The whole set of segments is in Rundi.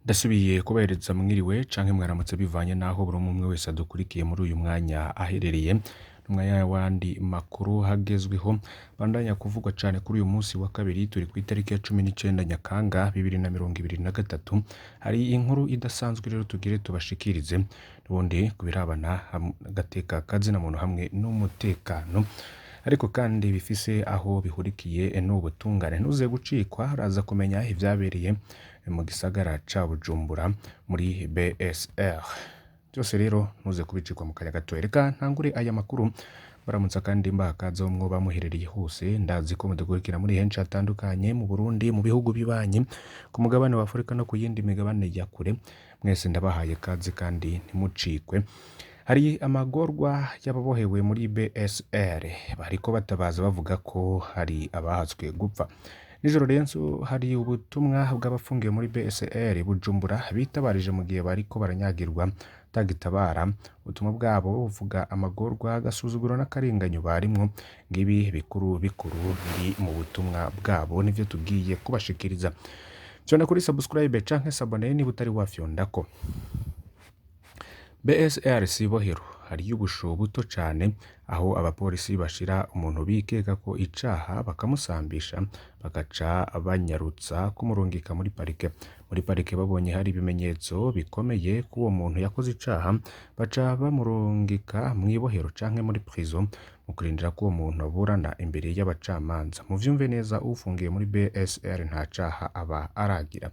Ndasubiye kubahereza mwiriwe canke mwaramutse bivanye n'aho buri umwe wese adukurikiye muri uyu mwanya aherereye. N'umwanya w'andi makuru hagezweho bandanya kuvugwa cane kuri uyu munsi wa kabiri, turi kw'itariki ya 19 Nyakanga 2023. Hari inkuru idasanzwe rero tugire tubashikirize n'ubundi ku birabana agateka kazina muntu hamwe n'umutekano, ariko kandi bifise aho bihurikiye n'ubutungane. Ntuze gucikwa, uraza kumenya ivyabereye mu gisagara ca Bujumbura muri BSR. Vyose rero ntuze kubicikwa mu kanya gatoya. Reka ntangure aya makuru baramutsa kandi mbaha ikaze aho mwoba muherereye hose. Ndazi ko mudukurikira muri henshi hatandukanye mu Burundi, mu bihugu bibanyi, ku mugabane wa Afurika no ku yindi migabane ya kure. Mwese ndabahaye ikaze kandi ntimucikwe. Hari amagorwa y'ababohewe muri BSR bariko batabaza bavuga ko hari abahatswe gupfa. Nijoro rero hari ubutumwa bw'abafungiwe muri BSR Bujumbura bitabarije mu gihe bariko baranyagirwa tagitabara. Ubutumwa bwabo buvuga amagorwa, agasuzuguro n'akarenganyo barimwo. Ngibi bikuru bikuru biri mu butumwa bwabo nivyo tugiye kubashikiriza. Fyonda kuri subscribe canke s'abonner niba utari wafyondako. BSR si ibohero, hariyo ubusho buto cane aho abapolisi bashira umuntu bikeka ko icaha bakamusambisha, bagaca banyarutsa kumurungika muri parike. Muri parike babonye hari ibimenyetso bikomeye ko uwo muntu yakoze icaha, baca bamurungika mw'ibohero canke muri prison mu kurindira ko uwo muntu aburana imbere y'abacamanza. Muvyumve neza, ufungiye muri BSR nta caha aba aragira.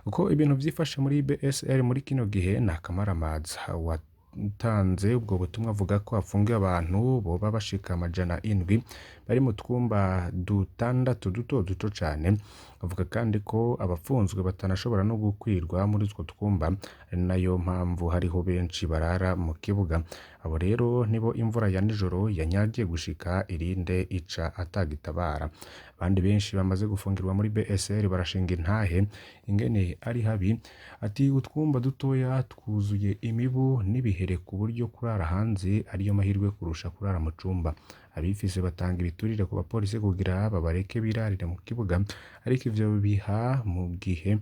Uko ibintu vyifashe muri BSR muri kino gihe ni akamaramaza. Uwatanze ubwo butumwa avuga ko hafungiwe abantu boba bashika 700 bari mu twumba dutandatu duto duto cane. Avuga kandi ko abafunzwe batanashobora no gukwirwa muri utwo twumba, ari nayo mpamvu hariho benshi barara mu kibuga. Abo rero nibo imvura ya nijoro yanyagiye gushika irinde ica atagitabara. Abandi benshi bamaze gufungirwa muri BSR barashinga intahe ingene ari habi. Ati utwumba dutoya twuzuye imibu n'ibihere ku buryo kurara hanze ariyo mahirwe kurusha kurara mu cumba. Abifise batanga ibiturire ku bapolisi kugira babareke birarire mu kibuga, ariko ivyo biha mu gihe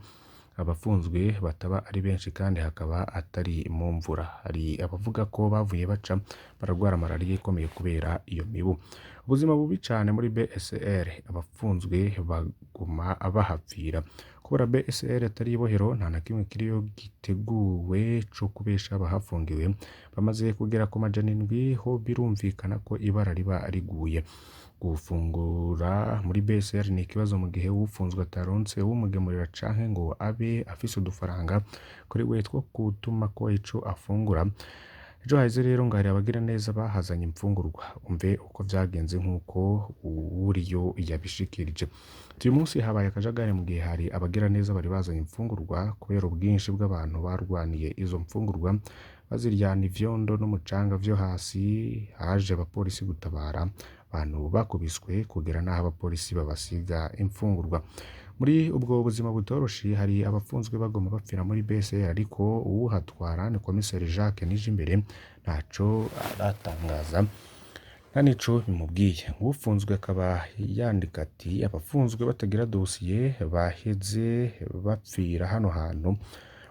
abafunzwe bataba ari benshi kandi hakaba atari mu mvura. Hari abavuga ko bavuye baca baragwara malariya ikomeye kubera iyo mibu. Ubuzima bubi cane muri BSR, abafunzwe baguma bahapfira. Kubera BSR atari ibohero, nta na kimwe kiriyo giteguwe co kubesha abahafungiwe. Bamaze kugera ku 700 ho birumvikana ko ibara riba riguye. Gufungura muri BSR ni ikibazo mu gihe uwufunzwe ataronse uwumugemurira canke ngo abe afise udufaranga kuri we two gutumako ico afungura. Ejo haheze rero ngo hari abagiraneza bahazanye imfungurwa. Umve uko vyagenze nk'uko uwuriyo yabishikirije. Uyu munsi habaye akajagari mu gihe hari abagiraneza bari bazanye imfungurwa. Kubera ubwinshi bw'abantu barwaniye izo mfungurwa baziryana ivyondo n'umucanga vyo hasi, haje abapolisi gutabara. Abantu bakubiswe kugera n'aho abapolisi babasiga imfungurwa. Muri ubwo buzima butoroshe hari abafunzwe bagoma bapfira muri BSR, ariko uwuhatwara ni komiseri Jacques Nijimbere ntaco aratangaza, nta nico bimubwiye. Uwufunzwe akaba yandika ati abafunzwe batagira dosiye baheze bapfira hano hantu.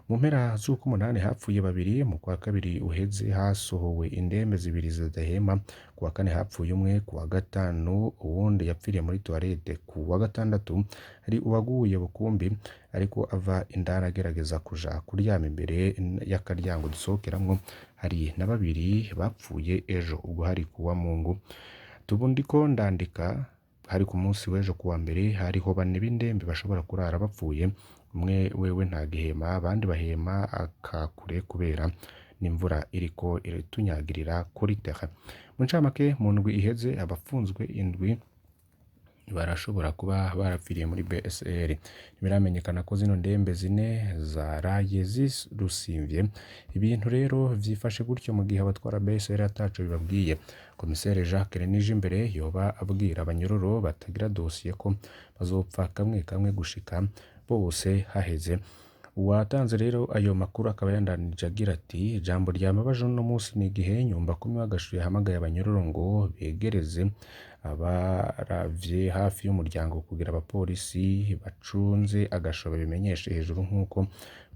Mu mpera z'ukw'umunani hapfuye babiri, mu kwa kabiri uheze hasohowe indembe zibiri zidahema, ku wa kane hapfuye umwe, ku wa gatanu uwundi yapfiriye muri toilette, ku wa gatandatu hari uwaguye bukumbi ariko ava indani agerageza kuja kuryama imbere y'akaryango dusohokeramwo. Hari na babiri bapfuye ejo, ubwo hari kuwa Mungu. Tubu ndiko ndandika hari ku munsi w'ejo kuwa mbere, hariho bane b'indembe bashobora kurara bapfuye, umwe wewe ntagihema, abandi bahema akakure kubera n'imvura iriko iratunyagirira kuri terrain. Mu ncamake, mu ndwi iheze abafunzwe indwi barashobora kuba barapfiriye muri BSR. Ntibiramenyekana ko zino ndembe zine zaraye zirusimvye. Ibintu rero vyifashe gutyo mu gihe abatwara BSR ataco bibabwiye. Komiseri Jacques Nijimbere yoba abwira abanyororo batagira dosiye ko bazopfa kamwe kamwe gushika bose haheze. Uwatanze rero ayo makuru akaba yandanije agira ati ijambo ryambabaje uno munsi ni igihe nyumba kumi w'agashu yahamagaye abanyororo ngo begereze Abaravye hafi y'umuryango kugira abapolisi bacunze agasho babimenyeshe hejuru nk'uko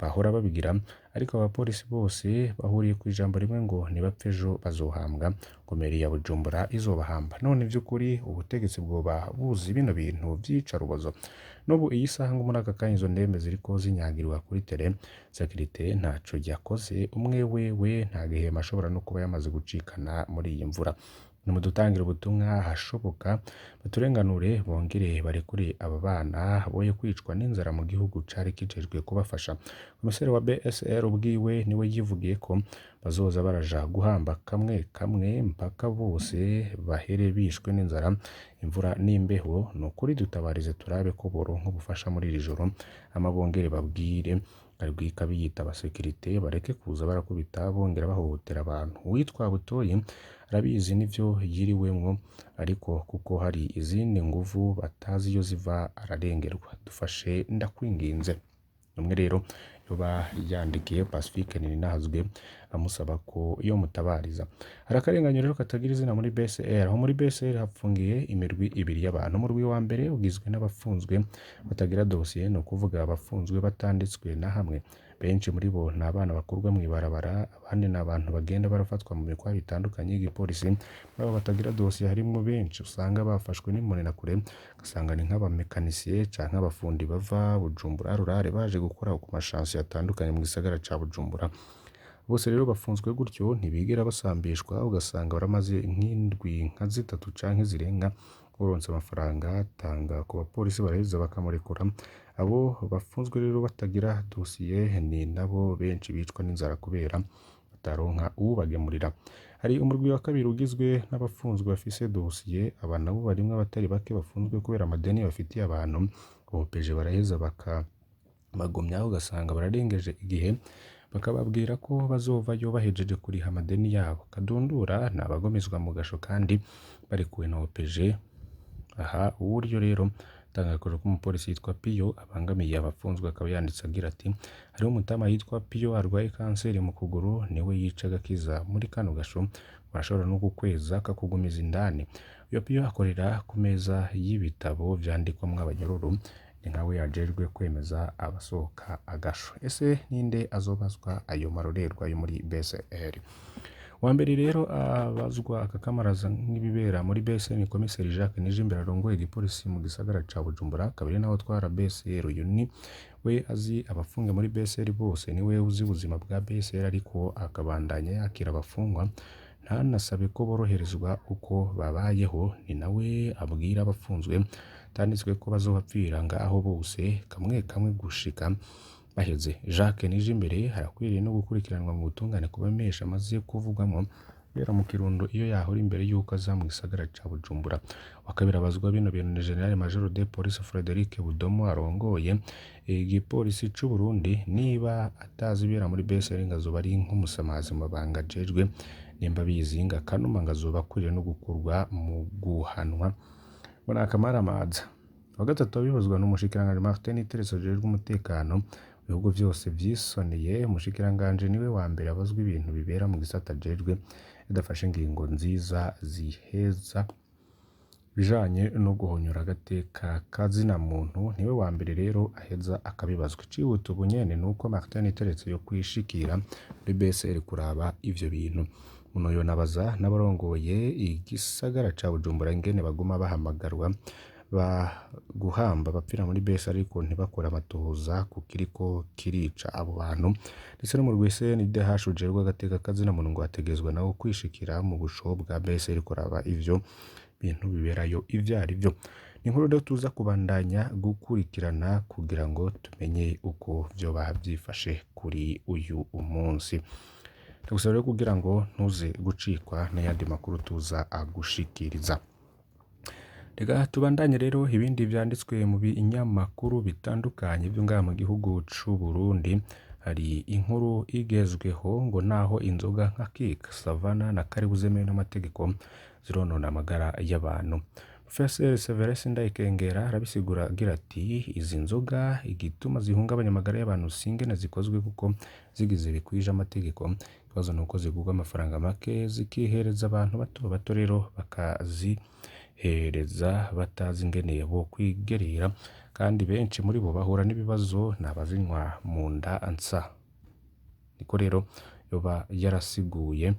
bahora babigira, ariko abapolisi bose bahuriye kw'ijambo rimwe ngo nibapfa ejo bazohambwa, ngo meri ya Bujumbura izobahamba. None vy'ukuri ubutegetsi bwoba buzi bino bintu vy'iyicarubozo? N'ubu iyi saha ngo muri aka kanya izo ndembe ziriko zinyagirirwa kuri tele, sekirite ntaco yakoze, umwe wewe nta gihema ashobora no kuba yamaze gucikana muri iyi mvura. Nimudutangire ubutumwa ahashoboka baturenganure bongere barekure aba bana boye kwicwa n'inzara mu gihugu cari kijejwe kubafasha. Komiseri wa BSR ubwiwe niwe yivugiye ko bazoza baraja guhamba kamwe kamwe mpaka bose bahere bishwe n'inzara, imvura n'imbeho. Nukuri dutabarize turabe ko boronka ubufasha muri iri joro, hama bongere babwire karwi biyita abasekirite bareke kuza barakubita bongera bahohotera abantu. Uwitwa Butoyi arabizi nivyo yiriwemwo, ariko kuko hari izindi nguvu batazi iyo ziva ararengerwa. Dufashe ndakwinginze. Umwe rero yoba yandikiye Pacifique Nininahazwe amusaba ko yo mutabariza. Hari akarenganyo rero katagira izina muri BCR. Aho muri BCR hapfungiye imirwi ibiri y'abantu. Umurwi wa mbere ugizwe n'abafunzwe batagira dosiye, ni ukuvuga abafunzwe batanditswe na hamwe. Benshi muri bo ni abana bakurwa mw'ibarabara, abandi ni abantu bagenda barafatwa mu mikwabo itandukanye y'igipolisi. Muri abo batagira dosiye harimwo benshi usanga bafashwe n'imbonerakure, ugasanga ni nk'abamekanisiye canke abafundi bava Bujumbura rurare baje gukora ku mashansiye atandukanye mu gisagara ca Bujumbura. Bose rero bafunzwe gutyo ntibigera basambishwa, ugasanga baramaze nk'indwi nka zitatu canke zirenga, uronse amafaranga atanga ku bapolisi baraheza bakamurekura. Abo bafunzwe rero batagira dosiye ni nabo benshi bicwa n'inzara kubera bataronka uwubagemurira. Hari umurwi wa kabiri ugizwe n'abafunzwe bafise dosiye, aba nabo barimwo abatari bake bafunzwe kubera amadeni bafitiye abantu. Bopeje baraheza bakabagumyaho, ugasanga bararengeje igihe bakababwira ko bazovayo bahejeje kuriha amadeni yabo. Kadundura ni abagomezwa mu gasho kandi barekuwe na OPG. Aha uburyo rero itangazo k'umupolisi yitwa Piyo abangamiye abafunzwe akaba yanditse agira ati: hariho umutama yitwa Piyo arwaye kanseri mu kuguru, niwe yica agakiza muri kano gasho, barashobora no kukweza akakugumiza indani. Uyo Piyo akorera ku meza y'ibitabo vyandikwamwo abanyororo, ni nkawe yajejwe kwemeza abasohoka agasho. Ese ninde azobazwa ayo marorerwa yo muri BCR? Wa mbere rero abazwa akakamaraza nk'ibibera muri BCR ni komiseri Jacques Nijimbere arongoye igipolisi mu gisagara ca Bujumbura, kabiri nawe atwara BCR. Uyu ni we azi abafunga muri BCR bose, ni we uzi ubuzima bwa BCR, ariko akabandanya yakira abafungwa ntanasabe ko boroherezwa uko babayeho. Ni nawe abwira abafunzwe tanditswe ko bazobapfira ngaho bose kamwe kamwe gushika baheze. Jacques Nijimbere arakwiriye no gukurikiranwa mu butungane kuba menshi amaze kuvugwamwo kubera mu Kirundo iyo yahora imbere y'uko aza mu gisagara ca Bujumbura. Wa kabiri abazwa bino bintu ni General Major de Police Frederic Budomo arongoye igipolisi c'u Burundi. Niba atazi ibibera muri BCR ngo azoba ari nk'umusamazi mu mabanga ajejwe, nimba abizi ngo akanuma ngo azoba akwiriye no gukurwa mu guhanwa ngo ni akamaramaza. Wa gatatu abibazwa n'umushikiranganji Martin Teretse ajejwe umutekano. Ibihugu vyose vyisoneye, umushikiranganji niwe wa mbere abazwa ibintu bibera mu gisata ajejwe, bidafashe ingingo nziza ziheza bijanye no guhonyora agateka kazina muntu, niwe wa mbere rero aheza akabibazwa. Icihuta ubu nyene nuko Martin Teretse yo kwishikira muri BCR kuraba ivyo bintu. Uno yonabaza n'abarongoye igisagara ca Bujumbura ingene baguma bahamagarwa ba guhamba abapfira muri BCR ariko ntibakore amatohoza ku kiriko kirica abo bantu. Ndetse no mu rwi CNDH ujejwe agateka kazina muntu ngo ategerezwa nawo kwishikira mu busho bwa BCR kuraba ivyo bintu biberayo ivyo arivyo. Ni inkuru rero tuza kubandanya gukurikirana kugira ngo tumenye uko vyoba vyifashe kuri uyu munsi. Ndagusaba rero kugira ngo ntuze gucikwa n'ayandi makuru tuza agushikiriza. Reka tubandanye rero ibindi vyanditswe mu binyamakuru bitandukanye vyo ngaha mu gihugu c'u Burundi. Hari inkuru igezweho ngo naho inzoga nka Kika, Savana na Karibu zemewe n'amategeko zironona amagara y'abantu. Professor Severus Ndayikengera arabisigura agira ati: izi nzoga igituma zihungabanya amagara y'abantu si ingene zikozwe kuko zigize bikwije amategeko, ikibazo nuko zigurwa amafaranga make zikihereza abantu bato bato rero bakazi kuzihereza batazi ingene bokwigerera, kandi benshi muri bo bahura n'ibibazo n'abazinywa mu nda nsa. Niko rero yoba yarasiguye.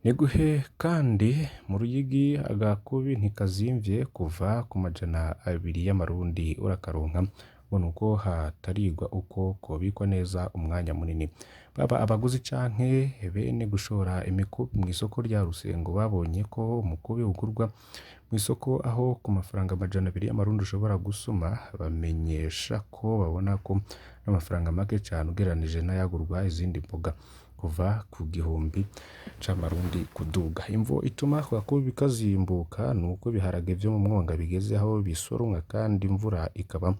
Niguhe kandi mu Ruyigi agakubi ntikazimvye kuva ku 200 y'amarundi urakaronka, ngo nuko hatarigwa uko kobikwa neza umwanya munini. Baba abaguzi canke bene gushora imikubi mw'isoko rya Rusengo babonye ko umukubi ugurwa mw'isoko aho ku mafaranga 200 y'amarundi ushobora gusuma, bamenyesha ko babona ko n'amafaranga make cane ugereranije n'ayagurwa izindi mboga kuva ku 1000 c'amarundi kuduga. Imvo ituma ako gakubi kazimbuka nuko ibiharage vyo mu mwonga bigeze aho bisoromwa kandi imvura ikaba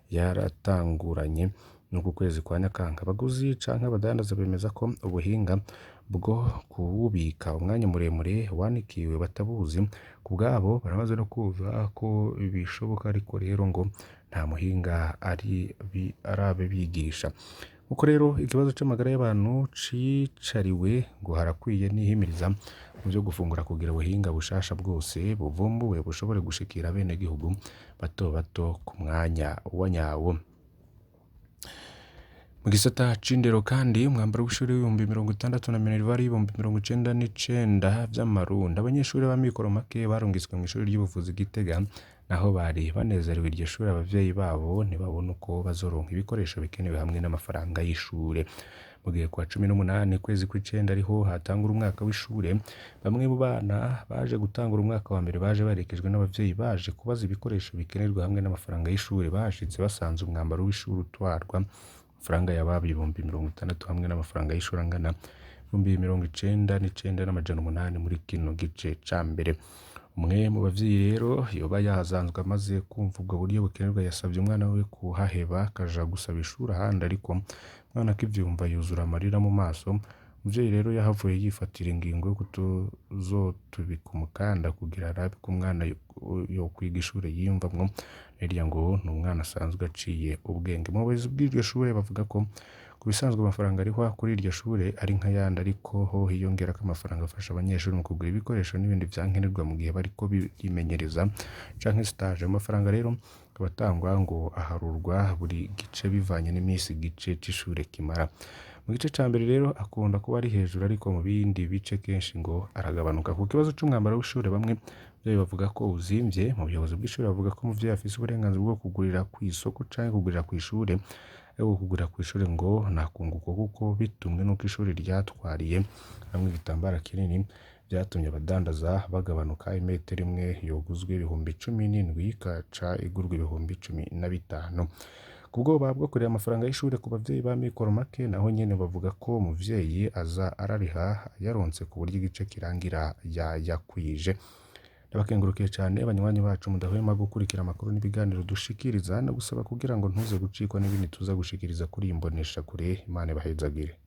yaratanguranye n'uku kwezi kwa Nyakanga. Abaguzi canke abadandaza bemeza ko ubuhinga bwo kuwubika umwanya muremure wanikiwe batabuzi, ku bwabo baramaze no kumva ko bishoboka ariko rero ngo nta muhinga arabibigisha. Uko rero ikibazo c'amagara y'abantu cicariwe ngo harakwiye n'ihimiriza mu vyo gufungura kugira ubuhinga bushasha bwose buvumbuwe bushobore gushikira abenegihugu bato bato ku mwanya wa nyawo. Mu gisata c'indero kandi umwambaro w'ishure w'60,000 na minerval y'99,000 vy'amarundi. Abanyeshure b'amikoro make barungitswe mw'ishure ry'ubuvuzi Gitega, naho bari banezerewe iryo shure abavyeyi babo ntibabona uko bazoronka ibikoresho bikenewe hamwe n'amafaranga y'ishure. Mu gihe kwa 18 kwezi kw'icenda ariho hatangura umwaka w'ishure, bamwe mu bana baje gutangura umwaka wa mbere baje baherekejwe n'abavyeyi baje kubaza ibikoresho bikenerwa hamwe n'amafaranga y'ishure. Bahashitse basanze umwambaro w'ishure utwarwa amafaranga yababa 60,000 hamwe n'amafaranga y'ishure angana 99,800 muri kino gice ca mbere. Umwe mu bavyeyi rero yoba yahazanzwe amaze kumva ubwo buryo bukenerwa yasavye umwana we kuhaheba akaja gusaba ishure ahandi, ariko umwana akivyumva yuzura amarira mu maso. Umuvyeyi rero yahavuye yifatira ingingo yo kutazotubika umukanda kugira arabe ko umwana yokwiga ishure yiyumvamwo, hirya ngo ni umwana asanzwe aciye ubwenge. Mu buyobozi bw'iryo shure bavuga ko ku bisanzwe amafaranga arihwa kuri iryo shure ari nk'ayandi, ariko ho hiyongerako amafaranga afasha abanyeshure mu kugura ibikoresho n'ibindi vyankenerwa mu gihe bariko barimenyereza canke stage. Ayo mafaranga rero akaba atangwa ngo aharurwa buri gice bivanye n'imisi igice c'ishure kimara. Mu gice ca mbere rero akunda kuba ari hejuru, ariko mu bindi bice kenshi ngo aragabanuka. Ku kibazo c'umwambaro w'ishure bamwe bavyeyi bavuga ko uzimvye, mu buyobozi bw'ishure bavuga ko umuvyeyi afise uburenganzira bwo kugurira kw'isoko canke kugurira kw'ishure, ariko kugurira kw'ishure ngo ntakunguko kuko bitumwe n'uko ishure ryatwariye hamwe igitambara kinini vyatumye abadandaza bagabanuka. Imetero imwe yoguzwe 17,000 ikaca igurwa 15,000. Ku bwoba bwo kurera amafaranga y'ishure ku bavyeyi b'amikoro make, naho nyene bavuga ko umuvyeyi aza arariha yaronse ku buryo igice kirangira yayakwije. Ndabakengurukiye cane banywanyi bacu mudahwema gukurikira amakuru n'ibiganiro dushikiriza, no gusaba kugira ngo ntuze gucikwa n'ibindi tuza gushikiriza kuri iyi mboneshakure. Imana ibahezagire.